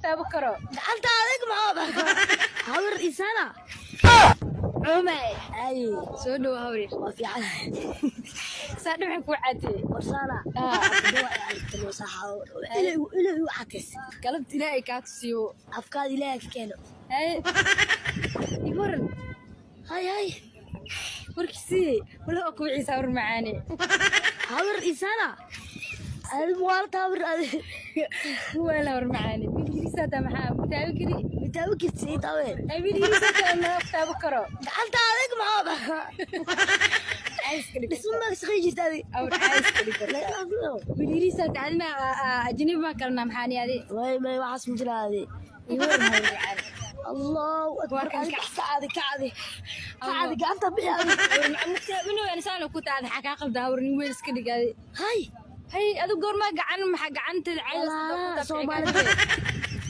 Taaban karo. Gacanta adag maxaa hawir isana? Cumay. Ay. Soo dhowo, hawrir. Waa fiican. Saa dhimxin kuu caatee. Warsana ilo igu catays. Galabta Ilaahay kaa tusiyo. Afkaada Ilaahay ka keeno. Hay, iga waran. Hay hay. Warkiisii wala oo kuwiciisa, hawr macaane. Hawir isana adi muwaalta hawir adi. Wala hawr macaane, wiilkiisa hataa maxaa mutaabi kari? Mitaawi kirti tawe. Ay, wiilkiisa hataa ma taaban karo. Gacanta adag maxaa? Cayska dhig. Dhisma ma shaqay jirta adi? Awr cayska dhig. Wiilkiisa hataa adima ajnabi ma kalna, maxaa ni adi? Way may, waxaas ma jira adi. Iga waran, hawr macaane. Allahu akbar. Waa kan. Kacadi kacadi kacadi, gacanta bixi adi. Hawr macaan mugtaa inuu insaan ku taada, xaa kaa qalda, hawr nin weel iska dhig adi. Hay. Hay, adigu goormaa gacan maxaa gacanteeda Walaalaha cayska? Soomaalida.